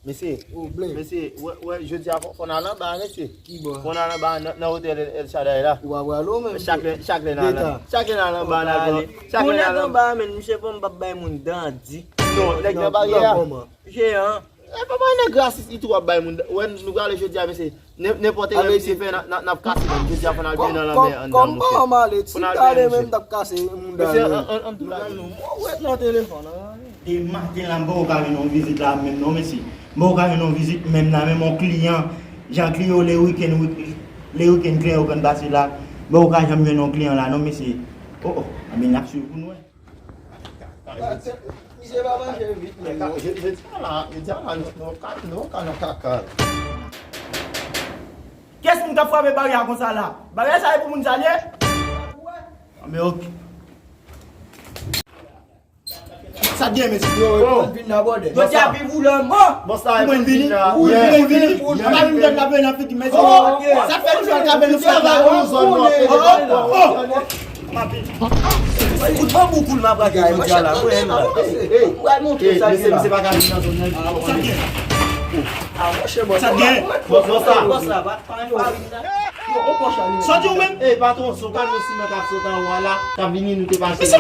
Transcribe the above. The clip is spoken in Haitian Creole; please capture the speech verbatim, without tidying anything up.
Mesye, mesye, wè, wè, jodi a fò, fò n al anba, mesye. Ki bò? Fò n al anba nan, nan otèl El, El Shaddai la. Ou pa pral ou menm? Chak lè, chak lè n al, chak lè n al anba, n al pran, chak lè n al anba, men misye fò m p ap bay moun dan di. Non, nèg nan baryè a. Jeyan. E pa bay nèg rasis, li tou ap bay moun dan. Wè, nou prale jodi a, mesye. Nenpòt erè misye fè, n ap kase menm. Jodi a fò n al byen nan lanmè anndan, monchè. Kòm pa anmale, ti tale menm t ap kase moun dan. Mesye, an tou la nou. Mwen ret nan telefòn an. E maten la, m poko ka jwenn yon vizit la menm non, mesye. M poko ka jwenn yon vizit menm la, menm yon kliyan. Jan kliyan yo le wikenn, le wikenn kliyan yo konn pase la. M poko ka janm jwenn yon kliyan la non, mesye. Oh, oh, anben n ap swiv pou nou wè. Misye pa manje vit menm non. Jodi a la, jodi a la, nou ka, nou ka nan kaka. Kiyès moun k ap frape baryè a konsa la? Baryè sa e pou moun sa l ye? Anben ok. Sa t gen, mesye? Yo, yo vin nan bòdè. Yo di api voulè mò. Mwen vini. Mwen vini. Apa nou tèt la plen nan figi, mesye? Sa fè nou jwenn kafe nou fè la. Oh, oh, oh. Kout banbou koul m ap rate jodi a la. Mwen menm la. Mwen montre sa gen la. Sa gen. Sa gen. Bòs la, bòs la, pa, pa vin la. Yo, on pòch ale. Sòti ou menm? Ey, patwon, se yon kamyon siman k ap sot anwo a la, k ap vini, nou te pase. Mesye,